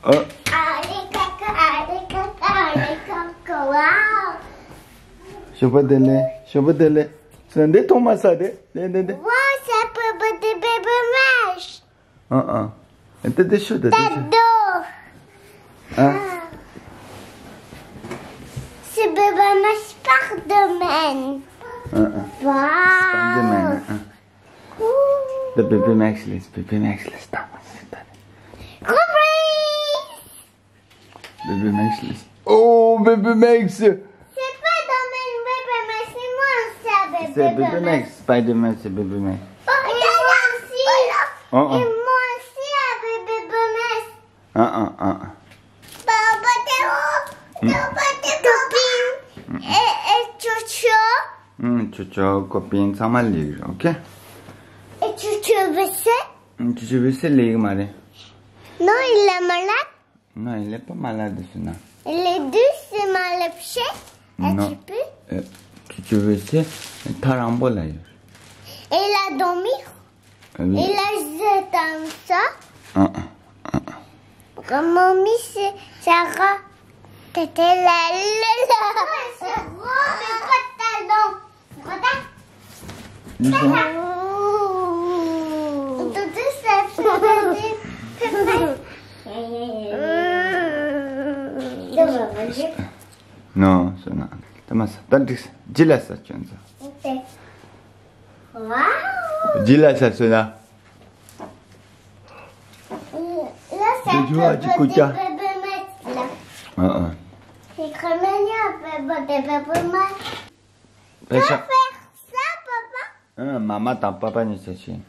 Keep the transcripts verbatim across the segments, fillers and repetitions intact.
ཨ། ཨ་རེ་ཀ་ཀ་ཨ་རེ་ཀ་ཀ་ཨ་རེ་ཀ་ཀ་ཝའོ། ཞོགས་པ་བདེ་ལེགས། ཞོགས་པ་བདེ་ལེགས། ས་འདི་ཐོག་མ་ས་དེ་དེ་དེ་དེ། ཝའོ། ས་བུ་བུ་དེ་བེ་བུ་མེ་ཤ། ཨ་ཨ། དེ་དེ་ཤོད་དེ་དེ་ཤོད། ཨ། ས་བུ་བུ་མེ་ཤ་སྤའི་ཌར་མེན། ཨ་ཨ། ཝའོ། སྤའི་ཌར་མེན། ཨ། The baby Max list, baby Max list. Baby Max list. Oh, baby Max. C'est pas dans mes bébé Max, c'est moi, c'est bébé Max. C'est bébé Max, Spider-Man, c'est bébé Max. Oh, et moi aussi. Oh, oh. Et moi aussi avec bébé Max. Ah, ah, ah, ah. Papa, t'es où? Papa, t'es où? Et, et Chocho? Chocho, copine, ཚང་མ་ལེགས་རེད། ཨོ་ཁེ། Et Chocho veut ça? Chocho veut ça ལེགས་མ་རེད། Non, il est malade. Non, il est pas malade, ce non. Il est doux, c'est malade, c'est un petit peu. Chocho veut ça ཐག་རིང་པོ་ལ་ཡོད། Il a dormi. Il a jeté ça. Ah, ah, ah, ah. Mamie, c'est Sarah. T'étais là, là, là. Ouais, c'est rose, mais pas tellement. Regarde. Ils ont Tout ça, c'est Non, c'est non. Thomas, t'as dit, dis-le ça, tu vois ça. Ok. Wow. Jila sa suna. Là, c'est un peu des bébés Max, là. Ah, ah. C'est comme un peu des bébés Max. Tu vas faire ça, papa? Maman དང་papa གཉིས་ཆ་ཆེ།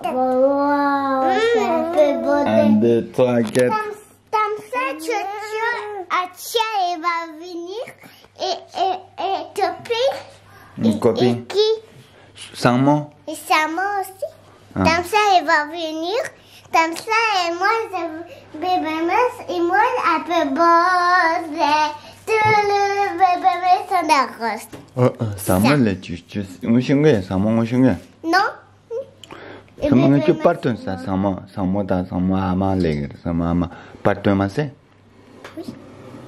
Wow, c'est un peu beau. Un, deux, trois, quatre. Comme ça, tu, tu, Acha, il va venir et, et, et te paye. Une copine. Et qui? Saman. Et Saman aussi. Ah. Comme ça, il va venir. Comme ça, et moi, je, bébé Max, et moi, un peu beau, tout le bébé Max, on a rose. Saman, là, tu, tu, on change, Saman, on change. Non. Saman, tu pardonnes ça, Saman, Saman, t'as Saman, Ama, les, Saman, Ama, pardonne-moi, c'est. Oui.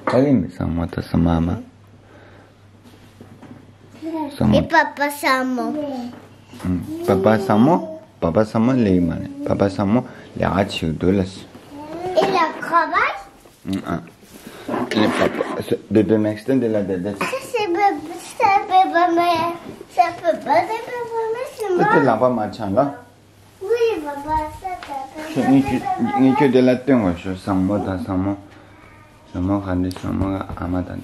Allez, mais Saman, t'as Saman, Ama. Saman. Et papa Saman. Papa Saman, papa Saman, les, papa Saman, les, ah, tu dois laisser. Et le travail? Ah. Bébé Max, t'es là, là, là. Ça, c'est bébé, c'est bébé Max. Ça peut pas être bébé Max, c'est moi. T'es là-bas, machin, là. Oui, papa, ça, ça peut pas être bébé Max. ངས་ཁྱོད་དེ་ལ་སྟོན་དགོས་ཤོག Saman དང་Saman. Saman ག་འདྲ། Saman ག་ཨ་མ་དང་།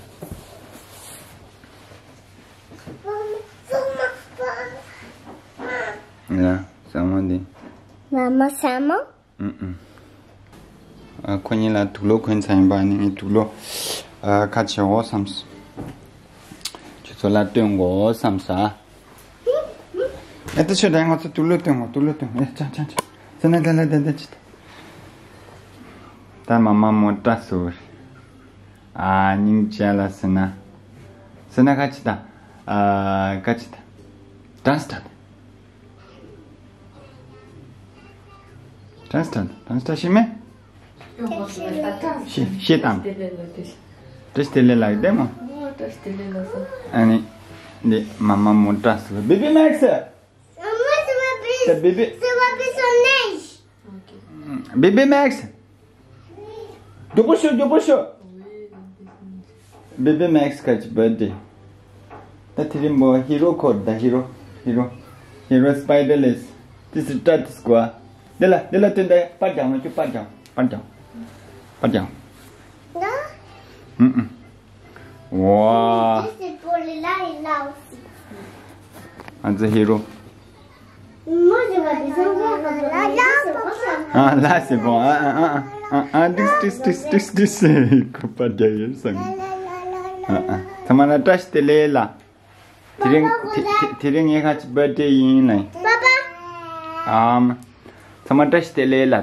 ཡ། Saman འདི། Maman, Saman. ཨུ་ཨུ། ཨ། ཁོ་གཉིས་ལ་དུག་ལོག་གོན་ཚར་ཡིན་པ། ཨ་ནི་ངས་དུག་ལོག་ཨ། ཁ་ཕྱེ་འོ་བསམས། ཁྱོད་ཚོ་ལ་སྟོན་དགོས་བསམས། ཨ། ཨེ་ད་ཆོས་དང་ང་ཚོ་དུག་ལོག་སྟོན་དགོས། དུག་ལོག་སྟོན་དགོས། ཨེ་ཅང་ཅང་ཅང་། ཟེར་ན་ད་ལ་ད་ད་ཅི་ད། ད་མ་མ་མོ་ཏྲ་སུ། ཨ། སྙིང་རྗེ་ལ་ཟེར་ན། ཟེར་ན་ཁ་ཅི་ད། ཨ། ཁ་ཅི་ད། ཏྲན་སི་ཊར། ཏྲན་སི་ཊར། ཏྲན་སི་ཊར་ཤེས་མེད། ཤེས་ཤེས་དང་། བཀྲ་ཤིས་བདེ་ལེགས་ལགས་བདེ་མོ། ཨ་ནི། འདི་མ་མ་མོ་ཏྲ་སི། Baby Max. Maman, ça va plus, ça va plus en neige. Baby Max. མགྱོགས་པོ་ཤོག་མགྱོགས་པོ་ཤོག Baby Max ག་ཅི་བར་ཌེ། ད་དེ་རིང་བོ་ཧི་རོ་ཁོ་ད་ཧི་རོ། ཧི་རོ། ཧི་རོ་སྤའི་ཌར་ལེས། ཏི་སི་ཏྲ་ཏི་སི་ཀོ་ཨ། དེ་ལ་དེ་ལ་དེ་འདྲ་པར་རྒྱག་ནོ་ཁྱོད། པར་རྒྱག་པར་རྒྱག་པར་རྒྱག་ཨུ་ཨུ། ཝ། C'est pour les là et là aussi. ཨ་ཙི་ཧི་རོ། Moi, je vais descendre là, là, là, là, là, là, c'est bon. Ah, ah, ah, ah, ah, ah, dis, dis, dis, dis, dis. Faut pas dire ça. Ah, ah. ཚང་མ་ལ་བཀྲ་ཤིས་བདེ་ལེགས་ལ། དེ་རིང་དེ་དེ་དེ་རིང་ངའི་ཁ་ཅིག་བར་ཌེ་ཡིན་ལ། Papa. ཨམ། ཚང་མ་བཀྲ་ཤིས་བདེ་ལེགས་ལ།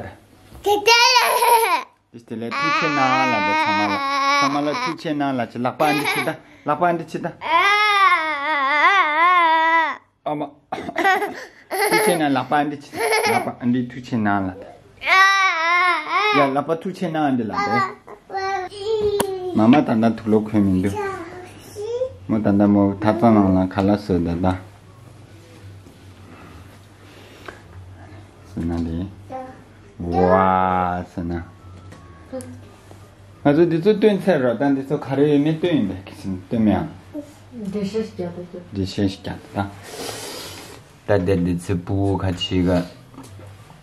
བདེ་ལེགས། བཀྲ་ཤིས་བདེ་ལེགས། ཐུགས་རྗེ་གནང་ལ། ད་ཚང་མ་ལ། ཚང་མ་ལ་ཐུགས་རྗེ་གནང་ལ། ཅི་ལག་པ་འདི་ཅི་ད། ལག་པ་འདི་ཅི་ད། ཨ་མ། ཐུགས་རྗེ་གནང་། ལག་པ་འདི་ཅི་ད། ལག་པ་ཨ་འདི་ཐུག་ཆེ་ན་ལ། ཡ་ལག་པ་ཐུག་ཆེ་ན་ཨ་འདི་ལ་དེ། མ་མ་ད་ད་ཐུག་ལོ་ཁོས་མི་འདུག་མོ་ད་ད་མོ་ཐ་ཚང་ནང་ལ་ཁ་ལག་བཟོས་ད་ད། ཟེར་ན་དེ། ཝ་ཟེར་ན། ང་ཚོ་འདི་ཚོ་སྟོན་ཚར་རོ། ད་འདི་ཚོ་ག་རེ་ཡོད་མེད་སྟོན་ཡིན་པས་ཁི་སིན་སྟོན་མེད་ཨང་། འགྲེལ་བཤད་ཞིག་རྒྱག་དགོས། འགྲེལ་བཤད་ཞིག་རྒྱག་ད། ད་དེ་འདི་ཚོ་ཕྲུ་གུ་ཁ་ཅིག་ག་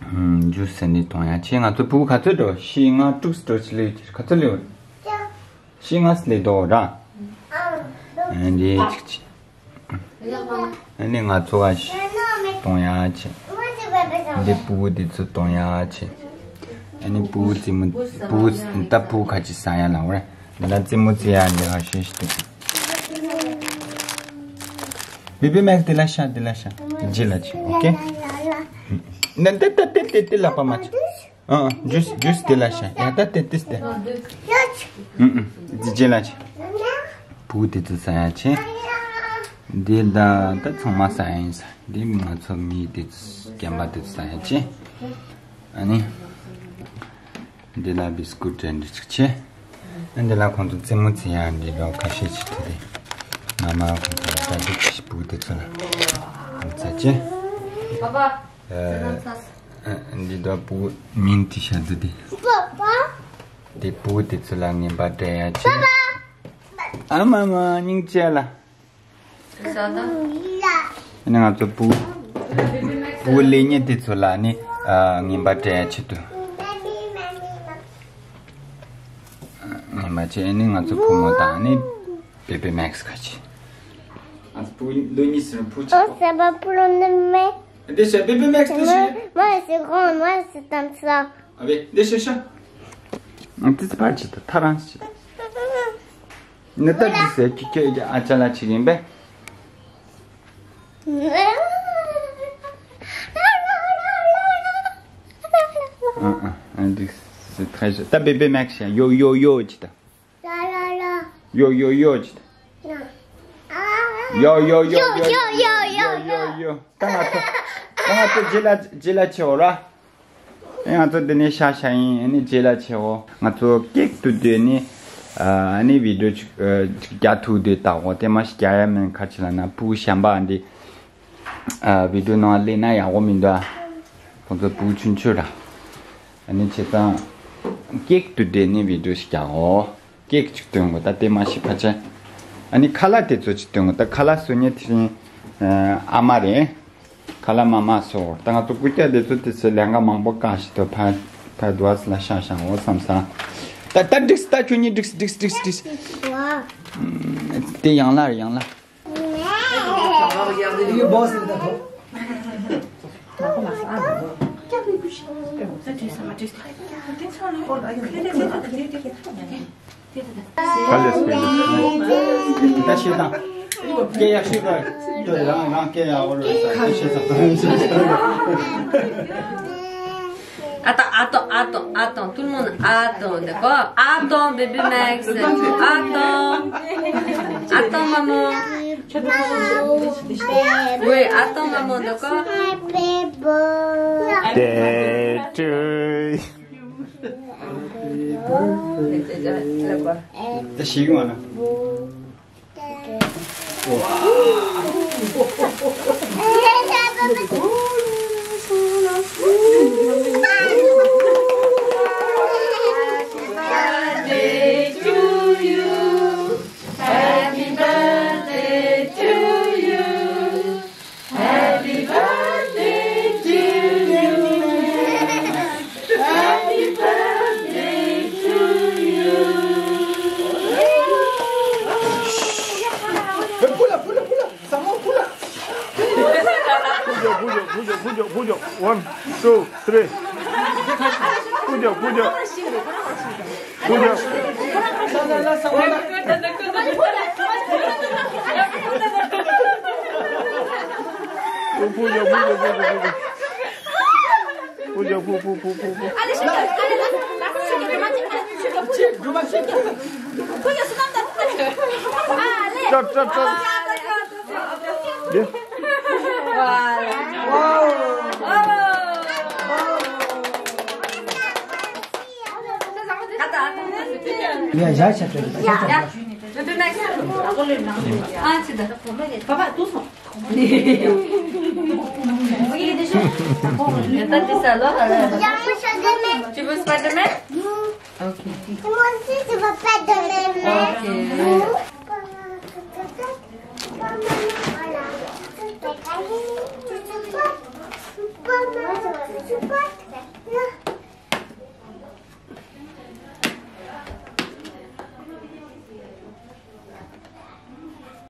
ཨུམ་ཇུས་ཟེར་ནི་གཏོང་ཡ་ཆེ། ང་ཚོ་ཕྲུ་གུ་ག་ཚོད་འགྲོ། བཞི་ལྔ་དྲུག་འགྲོ་ཆེ་ལེ་ཡོད་ཀྱི་ག་ཚོད་ལེ་ཡོད། བཞི་ལྔ་ལེ་འགྲོ་ར། ཨ་འདི་ཅིག་ཅིག་ཨ་ནི་ང་ཚོ་ག་ཞིག་གཏོང་ཡ་ཆེ། འདི་ཕྲུ་གུ་འདི་ཚོ་གཏོང་ཡ་ཆེ། ཨ་ནི་ཕྲུ་གུ་རྩེད་མོ་ཕྲུ་གུ་ད་ཕྲུ་གུ་ཁ་ཅིག་ཟ་ཡ་ལ་འོ་རེད། འདི་ལ་རྩེད་མོ་རྩེ་ཡ་འདི་ཧ་ཤེས་ཤིག་འདུག་བེ་བེ་མེག་དེ་ལ་ཤ་དེ་ལ་ཤ་རྗེས་ལ་ཆེ། ཨོ་ཀེ། ན་ད་ད་དེ་དེ་དེ་ལ་པ་མ་ཆེ། ཨ་ཨ་ཇུས་ཇུས་དེ་ལ་ཤ་ཡ་ད་དེ་དེ་དེ། ཨུ་ཨུ་དེ་རྗེས་ལ་ཆེ། ཕྲུ་གུ་དེ་ཚོ་ཟ་ཡ་ཆེ། འདི་ད་ད་ཚང་མ་ཟ་ཡ་ཡིན་ས། འདི་ང་ཚོ་མི་དེ་ཚོ་རྒན་པ་དེ་ཚོ་ཟ་ཡ་ཆེ། ཨ་ནི། འདི་ལ་བི་སི་ཀུ་ཊི་འདྲ་འདྲ་ཅིག་ཆེ། འདི་ལ་ཁོང་ཚོ་རྩེད་མོ་རྩེ་ཡ་འདི་ལོ་ཁ་ཤས་ཅིག་ཐུག་སྟེ། ང་མ་ཁོང་ཚོ་ལ་ལྟ་རྒྱུ་ཅིག་ཕྲུ་གུ་དེ་ཚོ་ལ་ཧམ་ཚ་ཆེ། ཨ་འདི་ལ་ཕྲུ་གུ་མིང་ཅིག་བཞག་འདུག་སྟེ། འདི་ཕྲུ་གུ་དེ་ཚོ་ལ་ངན་པ་སྤྲད་ཡ་ཆེ། ཨ་མ་མ་སྙིང་རྗེ་ལ། ཨ་ནི་ང་ཚོ་ཕྲུ་གུ་ཕྲུ་གུ་ལེ་ཉེ་དེ་ཚོ་ལ་ནི་ཨ་ངན་པ་སྤྲད་ཡ་ཆེད་དུ། ངན་པ་ཆེ། ཨ་ནི་ང་ཚོ་བུ་མོ་དང་ནི་བེ་བེ་མེག་སི་ཁ་ཆེ། ང་ཚོ་ཕྲུ་གུ་ལོ་གཉིས་སུ་ཕྲུ་གུ་ཆེ། ཨོ་སེ་བ་ཕྲུ་གུ་ནི་མེ། འདི་ཤ་བེ་བེ་མེག་སི་དེ་ཤི། Moi, c'est grand, moi, c'est comme ça. ཨ་བེ་འདི་ཤ་ཤ། ཨ་ཙི་ཙི་ཕར་ཆེ་ད་ཐ་རང་ཆེ་ད། ནི་ད་འདི་ཟེར་ཁྱི་ཁྱི་ཨ་ཅག་ལ་ཆི་ཡིན་པས། ཨ་ཨ་ཨ་འདི་ཟེར་ཐ་ཤ་ད་བེ་བེ་མེག་སི་ཡོ་ཡོ་ཡོ་ཅི་ད། ཡོ་ཡོ་ཡོ་ཅི་ད། ཡོ་ཡོ་ཡོ་ཡོ་ཡོ་ཡོ་ཡོ། ད་ང་ཚོ་ད་ང་ཚོ་རྗེས་ལ་རྗེས་ལ་ཆེ་འོ་ར། ཨེ་ང་ཚོ་འདི་ནས་ཤ་ཤ་ཡིན། ཨ་ནི་རྗེས་ལ་ཆེ་འོ། ང་ཚོ་ཀེག་ཏུ་སྡོད་ནི་ཨ་ནི་བི་ཌིའོ་ཅིག་ཨ་ཅིག་རྒྱག་ཐུབ་དུས་ད་འོ་དེ་མ་ཞིག་རྒྱག་ཡ་མིན་ཁ་ཆེ་ལ་ན་ཕྲུ་གུ་གཞན་པ་འདི་ཨ་བི་ཌིའོ་ནང་སླེབས་ན་ཡག་པོ་མི་འདུག་ཨ་ཁོང་ཚོ་ཕྲུ་གུ་ཆུང་ཆུང་ར། ཨ་ནི་བྱས་ཙང་ཀེག་ཏུ་སྡོད་ནི་བི་ཌིའོ་ཞིག་རྒྱག་འོ། ཀེག་ཅིག་སྟོན་དགོས། ད་དེ་མ་ཤི་ཕ་ཆ། ཨ་ནི་ཁ་ལག་དེ་ཚོ་ཅིག་སྟོན་དགོས། ད་ཁ་ལག་བཟོ་མཁན་དེ་བཞིན་ཨ་མ་རེད། ཁ་ལག་མ་མ་བཟོ། ད་ང་ཚོ་སྐུ་རྒྱག་དེ་ཚོ་དེ་ཚོ་ལས་ཀ་མང་པོ་བཀག་ཞིག་ཏུ་ཕ་ཕ་དུ་བ་སི་ལ་ཤ་ཤ་འོ་བསམ་ས། ད་ད་འགྲིགས། ད་ཁྱོད་གཉིས་འགྲིགས་འགྲིགས་འགྲིགས་འགྲིགས། དེ་ཡང་ལ་ཡང་ལ། ག་ལེར་སྤེལ་ལེ། ད་བཤད་སྟངས། སྐད་ཡག་ཤོས་དང་། ཁྱོད་རང་རང་སྐད་ཡག་པོ་རེད་ས་སྐད་བཤད་སྟངས། Attends, attends, attends, attends. Tout le monde, attends, d'accord ? Attends, bébé Max. Attends. Attends, maman. Oui, attends, maman, d'accord ? Happy birthday to you. ད་ཤེས་ཀྱི་མ་ན། ཕུ་ལ་ཕུ་ལ་ཕུ་ལ། ས་མོ་ཕུ་ལ། ཕུ་རྒྱོབ་ཕུ་རྒྱོབ་ཕུ་རྒྱོབ་ཕུ་རྒྱོབ། One, two, three. ཕུ་རྒྱོབ་ཕུ་རྒྱོབ། ཕུ་རྒྱོབ། ཕུ་རྒྱོབ་ཕུ་རྒྱོབ་ཕུ་རྒྱོབ་ཕུ་རྒྱོབ། ཕུ་རྒྱོབ་ཕུ་ཕུ་ཕུ་ཕུ་ཕུ། ཅབ་ཅབ་ཅབ། ཡ། ཡ་ཡ་ཆ་ཆ་ཆ་ཆ། ཡ། ཡ། ད་དེ་ས་ལོ། ཡ། ཡ། ད་དེ་ས་ལོ། Tu veux Spider-Man? Ok. Moi aussi, je veux Spider-Man. Ok.